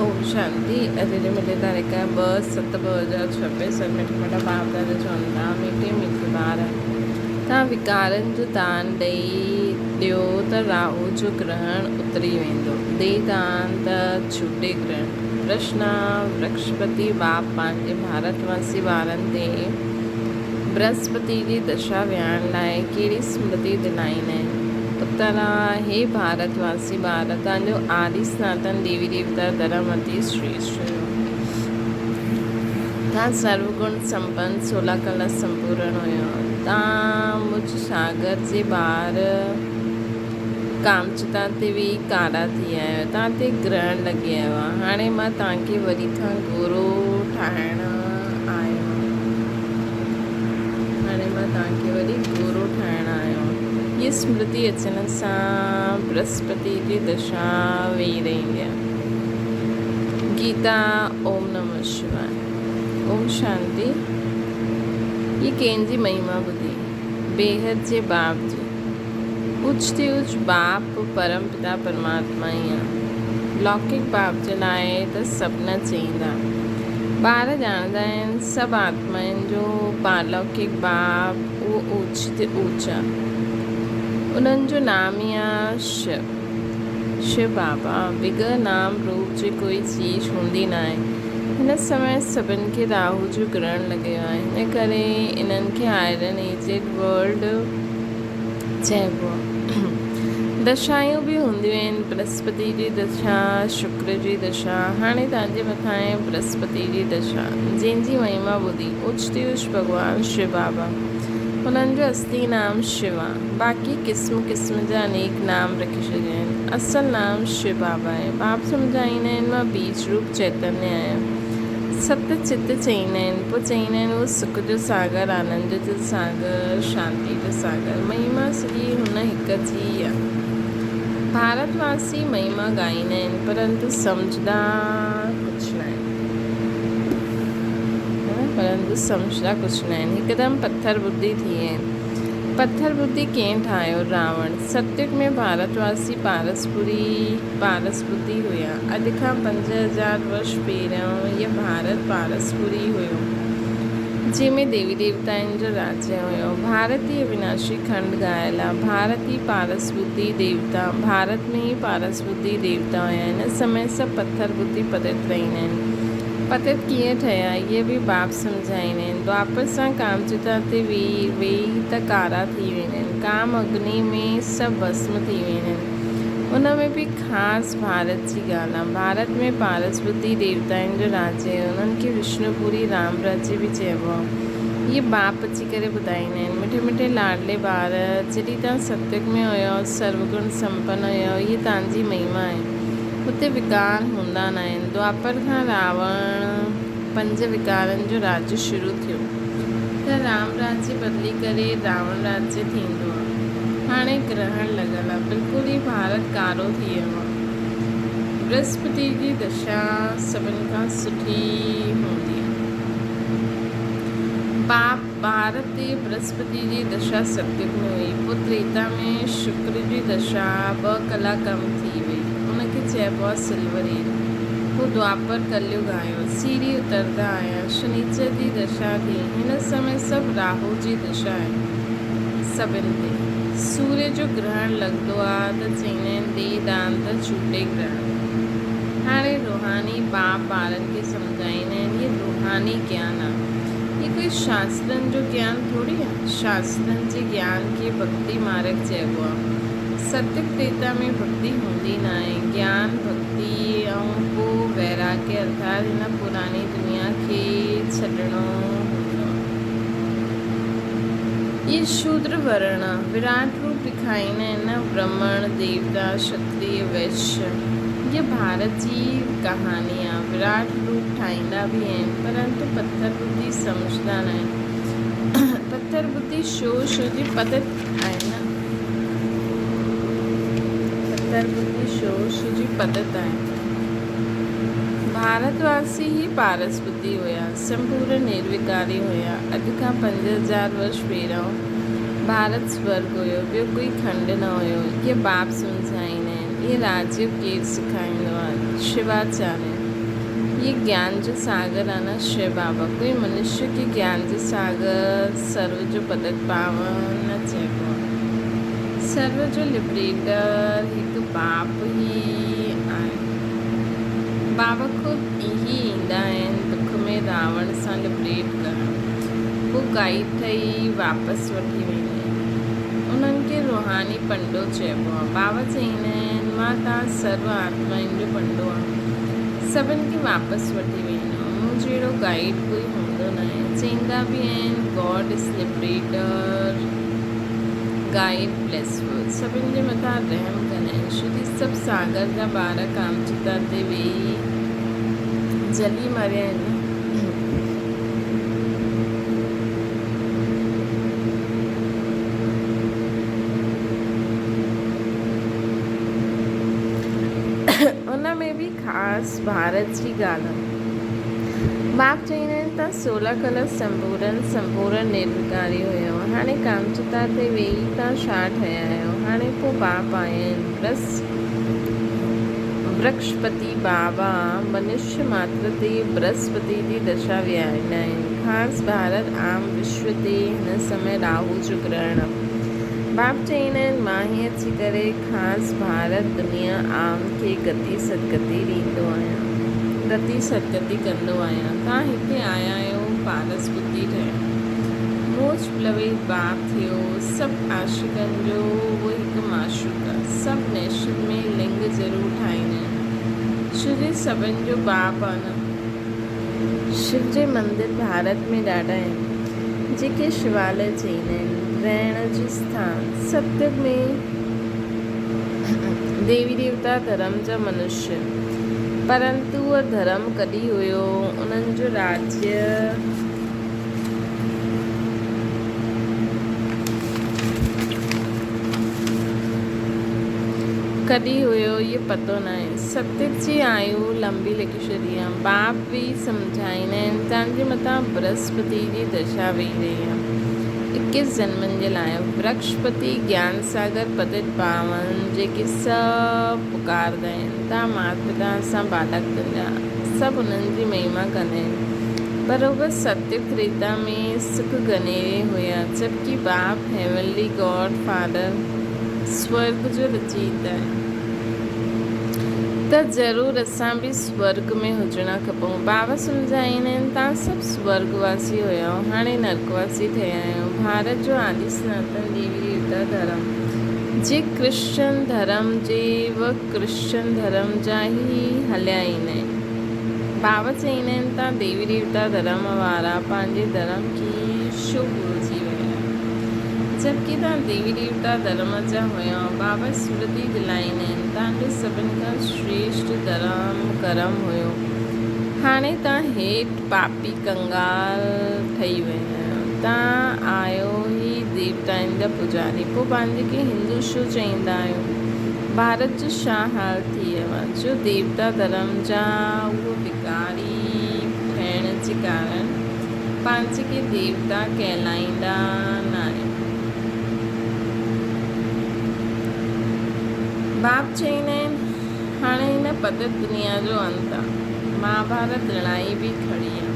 اوم شانتي اڄ جي ملي تاريخ 2/7/2026 سر مٺا مٺا باپ دادا چون ٿا ميٺي ميٺي ٻار تان وڪارن جو دان ڏئي ڏيو ته راهو جو گرهڻ اتري ويندو ڏي دان ته ڇوٽي گرهڻ پرشنا ورڪشپتي باپ پنهنجي ڀارت واسي ٻارن تي برهسپتي جي دشا ويهارڻ لاء ڪهڙي سمرتي دلائيندا آهن؟ اترا، هي ڀارت واسي ٻار، توهان جو آدي سناتن ديوي ديوتا ڌرم اتي شريشٺ هيو. توهان سرو گڻ سمپن، سولا ڪلا سمپورڻ هيو. توهان مجهه ساگر جي ٻار ڪامچتا تي ويهي ڪارا ٿي آيا آهيو. توهان تي گرهڻ لڳي آيو آهي. هاڻي مان توهان کي وري کان گورو ٺاهڻ آيو آهيان. هاڻي مان توهان کي وري گورو ٺاهڻ آيو آهيان. هيء سمرتي اچڻ سان برهسپتي جي دشا ويهي رهندي آهي. گيتا، اوم نمه شواء. اوم شانتي. هيء ڪنهن جي مهما ٻڌي؟ بيحد جي باپ جي. اوچ تي اوچ باپ پرم پتا پرماتما ئي آ. لوڪڪ باپ جي لاء ته سڀ نه چئيندا. ٻار ڄاڻندا آهن سڀ آتمائن جو پارلوڪڪ باپ اهو اوچ تي اوچ آ. انهن جو نام ئي آ شو. شو بابا بغير نام روپ جي ڪوئي چيز هوندي ناهي. هن سمي سڀن کي راهو جو گرهڻ لڳيو آهي. ان ڪري انهن کي آئرن ايجڊ ورلڊ چئبو آهي. دشائون به هونديون آهن، برهسپتي جي دشا، شڪر جي دشا، هاڻي توهان جي مٿان آهي برهسپتي جي دشا، جنهن جي مهما ٻڌي اوچ تي اوچ ڀڳوان شو بابا، هنن جو اصلي نام شو آهي، باقي قسم قسم جا انيڪ نام رکي ڇڏيا آهن، اصل نام شو بابا آهي، باپ سمجهائيندا آهن مان بيج روپ چيتنيه آهيان. ست چت چئيندا آهن، پوء چئيندا آهن اهو سک جو ساگر، آنند جو ساگر، شانتي جو ساگر. مهما سڄي هن هڪ جي ئي آهي. ڀارت واسي مهما ڳائيندا آهن، پرنتو سمجهندا ڪجهه ناهن. پرنتو سمجهندا ڪجهه ناهن. هڪدم پٿر ٻڌي ٿي ويا آهن. پٿر ٻڌي ڪنهن ٺاهيو؟ راوڻ. ستيگ ۾ ڀارت واسي پارسپوري، پارس ٻڌي هيا. اڄ کان 5000 ورش پهريون هيء ڀارت پارسپوري هيو، جنهن ۾ ديوي ديوتائن جو راجيه هيو. ڀارت ئي اوناشي کنڊ ڳايل آ. ڀارت ئي پارس ٻڌي ديوتا، ڀارت ۾ ئي پارس ٻڌي ديوتا هيا. هن سمي سڀ پٿر ٻڌي پتت رهيندا آهن. پتت ڪيئن ٺهيا، اهي به باپ سمجهائيندا آهن. دوآپر سان ڪامچتا تي ويهي ته ڪارا ٿي ويندا آهن. ڪام اگني ۾ سڀ ڀسم ٿي ويندا آهن. ان ۾ به خاص ڀارت جي ڳالهه آ. ڀارت ۾ پارس ٻڌي ديوتائن جو راجيه هيو. انهن کي وشنو پوري رام راجيه به چئبو آ. اهي باپ اچي ڪري ٻڌائيندا آهن. مٺي مٺي لاڏلي ٻار، جڏهن توهان ستيگ ۾ هيؤ، سروگڻ سمپن هيؤ، هيء توهان جي مهما آهي. اتي وڪار هوندا ناهن. دوآپر کان راوڻ پنج وڪارن جو راجيه شروع ٿيو ته رام راجيه بدلي ڪري راوڻ راجيه ٿيندو آ. هاڻي گرهڻ لڳل آ. بلڪل ئي ڀارت ڪارو ٿي ويو آ. برهسپتي جي دشا سڀن کان سٺي هوندي آ. باپ ڀارت تي برهسپتي جي دشا ستيگ ۾ هئي. پوء تريتا ۾ شڪر جي دشا ٻه ڪلا ڪم ٿي وئي. ان کي چئبو آ سلور ايج. پوء دوآپر ڪليگ آيو. سيڙهي اتردا آيا. شنيچر جي دشا ٿي. هن سمي سڀ راهو جي دشا آهي. سڀن تي. سوريه جو گرهڻ لڳندو آ ته چئيندا آهن ڏي دان ته ڇوٽي گرهڻ. هاڻي روحاني باپ ٻارن کي سمجهائيندا آهن هي روحاني گيان آ. هي ڪوئي شاسترن جو گيان ٿوري آ. شاسترن جي گيان کي ڀڳتي مارگ چئبو آ. ستيگ تريتا ۾ ڀڳتي هوندي ناهي. گيان، ڀڳتي ۽ پو ويراگيه ارٿات هن پراڻي دنيا کي ڇڏڻو هوندو آ. اهي شودر ورڻ، وراٽ روپ ڏيکاريندا آهن نه برهمڻ، ديوتا، شتريه، وئشيه. هيء ڀارت جي ئي ڪهاڻي آ. وراٽ روپ ٺاهيندا به آهن، پرنتو پٿر ٻڌي سمجهندا ناهن. پٿر ٻڌي شو شو جي پتت آهي نه. پٿر ٻڌي شو شو جي پتت آهي. ڀارت واسي ئي پارس ٻڌي هيا. سمپورن نرويڪاري هيا. اڄ کان 5000 ورش پهريون ڀارت سورڳ هيو، ٻيو ڪوئي کنڊ نه هيو. اهي باپ سمجهائيندا آهن. اهي راجيو ڪير سيکاريندو آهي؟ شواچاريه. هي گيان جو ساگر آ نه شو بابا. ڪوئي منشيه کي گيان جو ساگر، سرو جو پتت پاون نه چئبو آ. سرو جو لبريٽر هڪ باپ ئي آهي. بابا خود اهي ايندا آهن دک ۾ راوڻ سان لبريٽ ڪرڻ. پوء گائيڊ ٺهي واپس وٺي ويندا آهن. انهن کي روحاني پنڊو چئبو آ. بابا چئيندا آهن مان توهان سرو آتمائن جو پنڊو آهيان. سڀن کي واپس وٺي ويندو آهيان. مون جهڙو گائيڊ ڪوئي هوندو ناهي. چئيندا به آهن God is liberator, guide, blissful. سڀن جي مٿان رحم ڪندا آهن. ڇو جي سڀ ساگر جا ٻار ڪامچتا تي ويهي جلي مريا آهن نه. ان ۾ به خاص ڀارت جي ڳالهه. باپ چئيندا آهن ته سولهه ڪل سمپورن سمپورن نروڪاري هيو. هاڻي ڪامچتا تي ويهي تان ڇا ٺهيا آهيو؟ هاڻي پوء باپ آيا آهن. برهسپتي بابا منشيه ماتر تي برهسپتي جي دشا ويهاريندا آهن. خاص ڀارت عام وشو تي هن سمي راهو جو گرهڻ. باپ چئيندا آهن مان هي اچي ڪري خاص ڀارت دنيا عام کي گتي سدگتي ڏيندو آهيان. گتي سدگتي ڪندو آهيان. توهان هتي آيا آهيو پارس ٻڌي ٺهڻ. موج پلويت باپ ٿيو سڀ عاشقن جو اهو هڪ معشوق آ. سڀ نيشن ۾ لنگ ضرور ٺاهيندا آهن. شو جي سڀن جو باپ آ نه. شو جي مندر ڀارت ۾ ڏاڍا آهن جيڪي شواليه چئيندا آهن. رهڻ جو اسٿان ستيگ ۾ ديوي ديوتا ڌرم جا منشيه پرنتو اهو ڌرم ڪڏهن هيو انهن جو راجيه ڪڏهن هيو اهو پتو ناهي. ستيگ جي آيو لنبي لکي ڇڏي آ. باپ به سمجهائيندا آهن توهان جي مٿان برهسپتي جي دشا ويهي رهي آ. اڪيس جنمن جي لاء برهسپتي گيان ساگر پتت پاون جيڪي سڀ پڪارندا آهن توهان مات پتا سان بالڪ تنهنجا سڀ انهن جي مهما ڪندا آهن بروبر ستيگ تريتا ۾ سک گهنيري هيا جبڪه باپ هيونلي گاڊ فادر سورگ جو رچيتا آهي. ته ضرور اسان به سورڳ ۾ هجڻ کپون. بابا سمجهائيندا آهن، توهان سڀ سورڳ واسي هيا، هاڻي نرڪ واسي ٿيا آهيو. ڀارت جو آدي سناتن ديوي ديوتا ڌرم جي ڪرسچن ڌرم جي و ڪرسچن ڌرم جا ئي هليا ايندا آهن. بابا چئيندا آهن، توهان ديوي ديوتا ڌرم وارا پنهنجي ڌرم کي ڇو ڀلجي ويا آهيو؟ جبڪه توهان ديوي ديوتا ڌرم جا هيا. بابا سمرتي دلائيندا آهن، توهان جو سڀن کان شريشٽ ڌرم ڪرم هيو. هاڻي توهان هيٺ پاپي ڪنگال ٺهي ويا آهيو. توهان آهيو ئي ديوتائن جا پوڄاري، پوء پنهنجي کي هندو ڇو چئيندا آهيو؟ ڀارت جو ڇا حال ٿي ويو آهي، جو ديوتا ڌرم جا اهو بگاڙي ٺهڻ جي ڪارڻ پنهنجي کي ديوتا ڪهلائيندا ناهن. باپ چئيندا آهن، هاڻي هن پتت دنيا جو انت آ. مهاڀارت لڙائي به کڙي آ.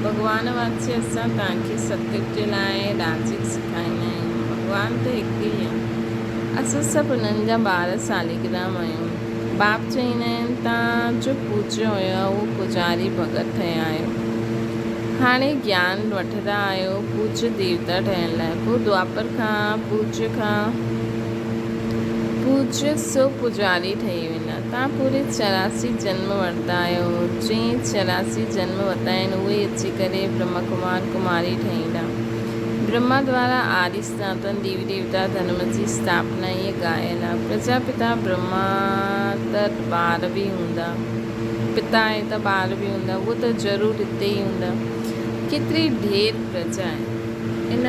ڀڳوان واچي اسان توهان کي ستيگ جي لاء راجيگ سکائيندا آهيون. ڀڳوان ته هڪ ئي آ. اسان سڀ انهن جا ٻار ساليگرام آهيون. باپ چئيندا آهن، توهان جو پوڄيو هيو اهو پوڄاري ڀڳت ٺهيا آهيو. هاڻي گيان وٺندا آهيو پوڄ ديوتا ٺهڻ لاء. پوء دوآپر کان پوڄ کان پوڄ سو پوڄاري ٺهي ويندا. توهان پوري 84 جنم ورتا آهيو. جنهن 84 جنم ورتا آهن اهي اچي ڪري برهما ڪمار ڪماري ٺهيندا. برهما دوارا آدي سناتن ديوي ديوتا ڌرم جي اسٿاپنا هيء ڳايل آهي. پرجاپتا برهما ته ٻار به هوندا. پتا آهي ته ٻار به هوندا. اهو ته ضرور هتي ئي هوندا. ڪيتري ڍير پرجا آهي. ان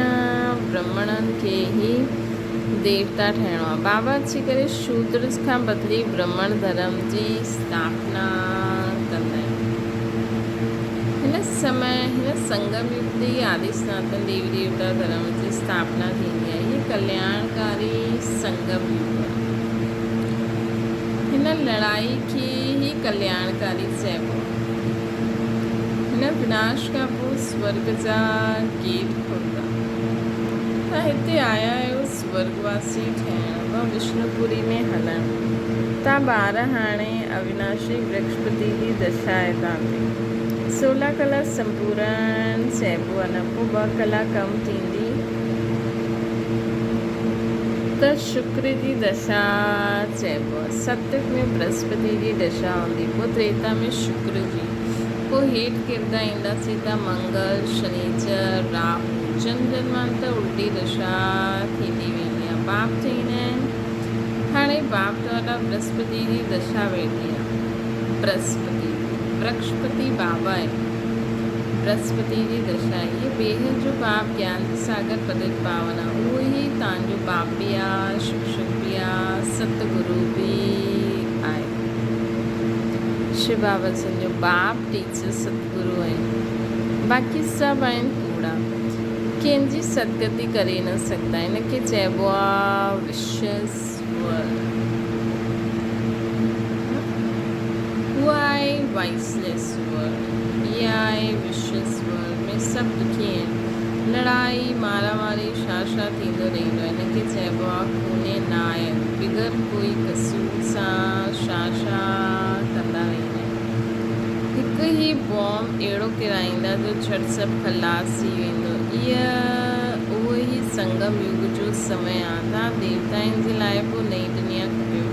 برهمڻن کي ئي ديوتا ٺهڻو آهي. بابا اچي ڪري شودر کان بدلي برهمڻ ڌرم جي اسٿاپنا ڪندا آهن. هن سمي هن سنگم يگ تي ئي آدي سناتن ديوي ديوتا ڌرم جي اسٿاپنا ٿيندي آهي. هيء ڪلياڻڪاري سنگم يگ آهي. هن لڙائي کي ئي ڪلياڻڪاري چئبو آهي. هن وناش کان پوء سورڳ جا گيٽ کلندا. توهان هتي آيا آهيو سورڳ واسي ٺهڻ و وشنوپوري ۾ هلڻ. توهان ٻار هاڻي اويناشي برهسپتي جي دشا آهي توهان تي. سولهه ڪلا سمپورڻ چئبو آهي نه پوء ٻه ڪلا ڪم ٿيندي ته شڪر جي دشا چئبو آهي. ستيگ ۾ برهسپتي جي دشا هوندي پوء تريتا ۾ شڪر جي. پوء هيٺ ڪردا اينداسين ته منگل، شنيچر، راهو، چندر مان ته الٽي دشا ٿيندي ويندي آهي. باپ چئيندا آهن، هاڻي باپ دوارا برهسپتي جي دشا ويٺي آهي. برهسپتي جي، برهسپتي بابا آهي. برهسپتي جي دشا آهي. هيء بيحد جو باپ گيان جو ساگر پتيت پاون آهي. اهو ئي توهان جو باپ به آهي، شڪشڪ به آهي، ست گرو به آهي. شو بابا جن جو باپ ٽيچر ستگرو آهن باقي سڀ آهن ڪوڙا ڪنهن جي سدگتي ڪري نه سگهندا ان کي چئبو آ وشس ورلڊ هو آهي وائسليس ورلڊ هي آهي وشس ورلڊ ۾ سڀ دکي آهن لڙائي مارا ماري ڇا ڇا ٿيندو رهندو آهي ان کي چئبو آ خوني نائڪ بغير ڪوئي قصور سان ڇا ڇا ڪندا ويندا آهن. هڪ هي بوم اهڙو ڪيرائيندا جو جھٽ سڀ خلاص ٿي ويندو. اهو ئي سنگم يگ جو سمي آ. توهان ديوتائن جي لاء پوء نئين دنيا کپيو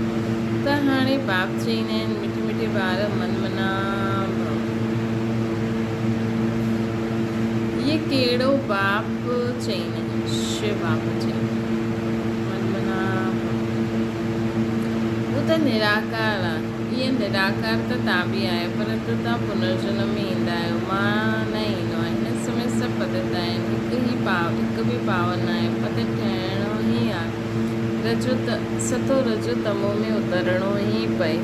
ته هاڻي باپ چئيندا آهن مٺي مٺي ٻار من منا ڀؤ. هيء ڪهڙو باپ چئيندا آهن؟ شو باپ چئيندا آهن من منا ڀؤ. هو ته نراڪار آ. ايئن نراڪار ته تان به آهيو، پرنتو تان پنرجنم ۾ ايندا آهيو، مان نه ايندو آهيان. هن سمي سڀ پتت آهن، هڪ ئي هڪ به پاون نه آهي. پتت ٺهڻو ئي آهي. رجو ته ستو رجو تمو ۾ اترڻو ئي پئي.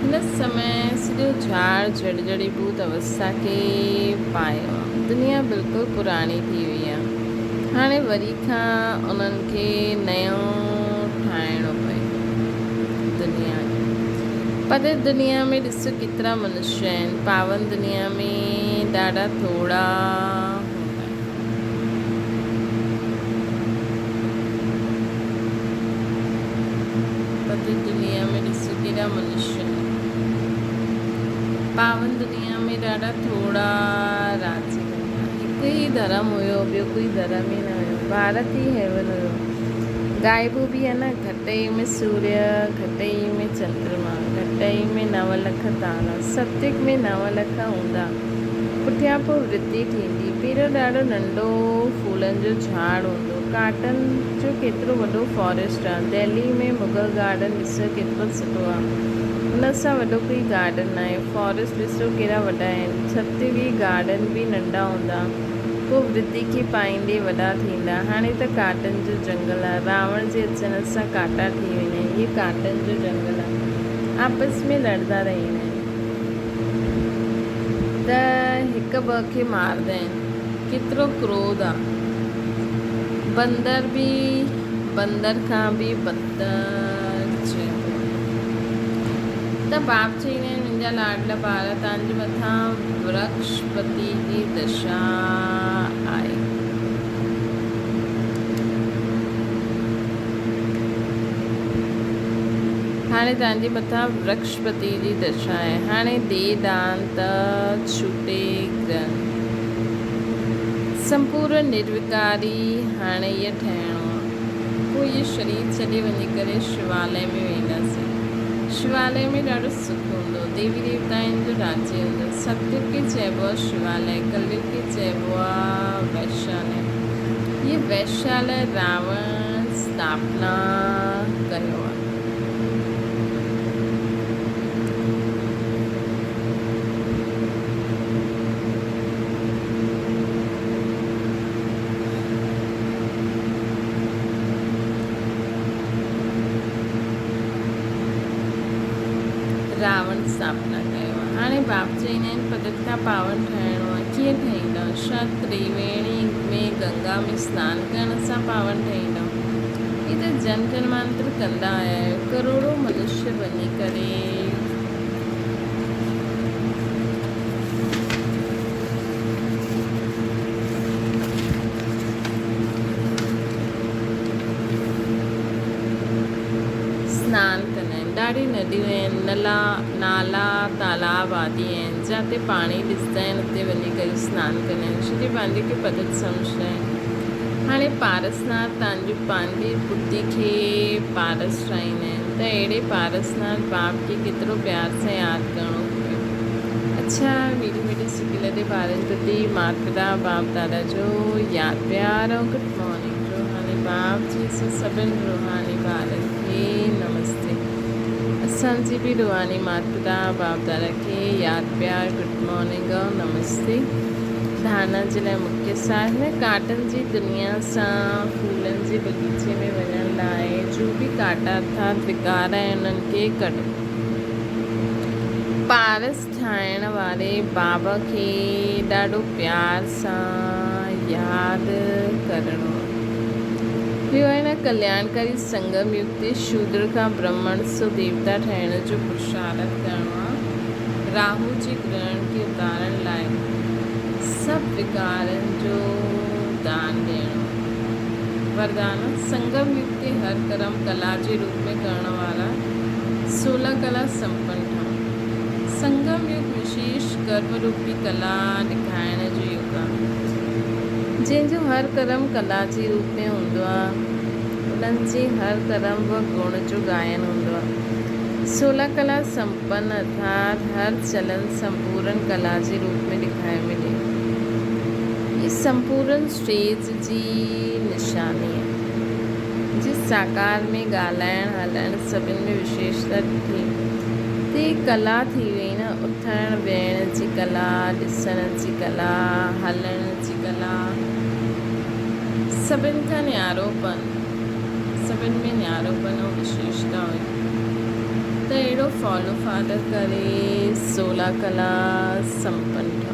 هن سمي سڄو جھاڙ جڙ جڙي ڀوت اوستا کي پايو آ. دنيا بلڪل پراڻي ٿي وئي آ. هاڻي وري کان انهن کي نئون ٺاهڻو پئي دنيا کي. پتت دنيا ۾ ڏسو ڪيترا منشي آهن، پاون دنيا ۾ ڏاڍا ٿورا هوندا. پتت دنيا ۾ ڏسو ڪيڏا منشي آهن، پاون دنيا ۾ ڏاڍا ٿورا راضي ڪندا. هڪ ئي ڌرم هيو، ٻيو ڪوئي ڌرم ئي نه هيو. ڀارت ئي هيون هيو. ڳائبو به آهي نه، گهٽئي ۾ سوريه، گهٽئي ۾ چندرما، گهٽئي ۾ نو لک تارا، ستيگ ۾ نو لک هوندا. پٺيان پوء ورڌي ٿيندي. پهريون ڏاڍو ننڍو ڦولن جو جهاڙ هوندو. ڪاٽن جو ڪيترو وڏو فاريسٽ آ. دهلي ۾ مغل گارڊن ڏسو ڪيترو سٺو آ. ان سان وڏو ڪوئي گارڊن ناهي. فاريسٽ ڏسو ڪيڏا وڏا آهن. ڇتيوي گارڊن به ننڍا هوندا. پوء ورڌي کي پائيندي وڏا ٿيندا. هاڻي ته ڪاٽن جو جنگل آ. راوڻ جي اچڻ سان ڪاٽا ٿي ويندا آهن. هي ڪاٽن جو جنگل آ. آپس ۾ لڙندا رهندا آهن. ته هڪ ٻه کي مارندا آهن. ڪيترو ڪروڌ آ. بندر به بندر کان به بدتر چئبو آ. ته باپ چئيندا آهن منهنجا لاڏلا ٻار توهان جي مٿان ورڪشپتي جي دشا آهي. هاڻي توهان جي مٿان ورڪشپتي جي دشا آهي. هاڻي ديهه دان ته ڇوٽي گرهن. سمپورن نروڪاري هاڻي هيء ٺهڻو آ. پوء هيء شرير ڇڏي وڃي ڪري شواليه ۾ وينداسين. شواليه ۾ ڏاڍو سک هوندو. ديوي ديوتائن جو راجيه هوندو. ستيگ کي چئبو آ شواليه، ڪليگ کي چئبو آ ويشاليه. هيء ويشاليه راوڻ اسٿاپنا ڪيو آ. راوڻ اسٿاپنا ڪيو آهي. هاڻي باپ چئيندا آهن پتت کان پاون ٺاهڻو آهي، ڪيئن ٺاهيندؤ؟ ڇا تريويڻي ۾ گنگا ۾ سنان ڪرڻ سان پاون ٺاهيندؤ؟ هي ته جنم جنمانتر ڪندا آيا آهيو، ڪروڙون منشيه بني ڪري. چوڌاري نديون آهن، نلا، نالا، تالاب آدي آهن، جاتي پاڻي ڏسندا آهن اتي وڃي ڪري سنان ڪندا آهن، ڇو جو پنهنجي کي پتت سمجهندا آهن. هاڻي پارسناٿ تان جو پنهنجي ٻڌي کي پارس ٺاهيندا آهن ته اهڙي پارسناٿ باپ کي ڪيترو پيار سان ياد ڪرڻو کپي. اڇا ميٺي ميٺي سڪيلڌي ٻارن پرتي مات پتا باپ دادا جو ياد پيار ۽ گڊ مارننگ. روحاني باپ جي سو سڀن روحاني ٻارن کي نمستي. اسان جي به روحاني مات پتا باپ دادا کي ياد پيار گڊ مارننگ ۽ نمستي. ڌارنا جي لاء مکيه سار هن ڪاٽن جي دنيا سان ڦولن جي باغيچي ۾ وڃڻ لاء جو به ڪاٽا ارٿات وڪار آهن انهن کي ڪڍو. پارس ٺاهڻ واري بابا کي ڏاڍو پيار سان ياد ڪرڻو آهي. ٻيو آهي نه ڪلياڻڪاري سنگم يگ تي شودر کان برهمڻ سو ديوتا ٺهڻ جو پرشارٿ ڪرڻو آهي. راهو جي گرهڻ کي اتارڻ لاء سڀ وڪارن جو دان ڏيڻو آهي. وردان، سنگم يگ تي هر ڪرم ڪلا جي روپ ۾ ڪرڻ وارا سولهه ڪلا سمپن ٺهن. سنگم يگ وشيش ڪرم روپي ڪلا ڏکائڻ جو يگ آهي. جنهن جو هر ڪرم ڪلا جي روپ ۾ هوندو آهي، انهن جي هر ڪرم و گڻ جو ڳائن هوندو آهي. سولهه ڪلا سمپن ارٿات هر چلن سمپورن ڪلا جي روپ ۾ ڏکائي ملي. هي سمپورن اسٽيج جي نشاني آهي. جي ساڪار ۾ ڳالهائڻ هلائڻ سڀن ۾ وشيشتا ڏٺي تي ڪلا ٿي وئي نه اٿڻ ويهڻ جي ڪلا ڏسڻ جي ڪلا هلڻ جي ڪلا سڀن کان نيارو پن سڀن ۾ نيارو پن ۽ وشيشتا هئي ته اهڙو فالو فادر ڪري سولا ڪلا سمپن ٺهو.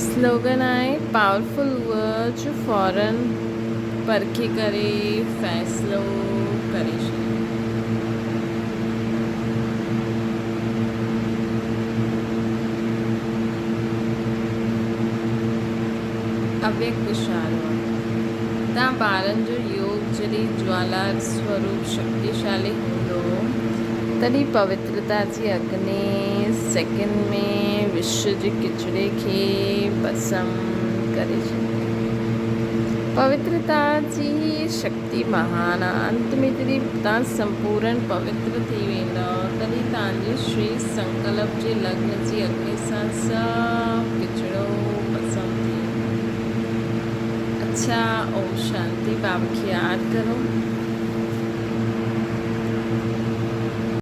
سلوگن آهي پاورفل ورڊ جو فورن پرکي ڪري فيصلو ڪري ڇڏيو. اويڪت اشارو آهي. تان ٻارن جو يوگ جڏهن جوالا سوروپ شڪتيشالي هوندو، تڏهن پوترتا جي اگني سيڪنڊ ۾ وشو جي ڪچري کي ڀسم ڪري ڇڏيندي. پوترتا جي هي شڪتي مهان آهي. انت ۾ جڏهن توهان سمپورن پوتر ٿي ويندؤ، تڏهن توهان جي شري سنڪلپ جي لگن جي اگني سان سڀ ڪچرو ڀسم ٿي ويندو. اڇا اوم شانتي بابا کي ياد ڪرو.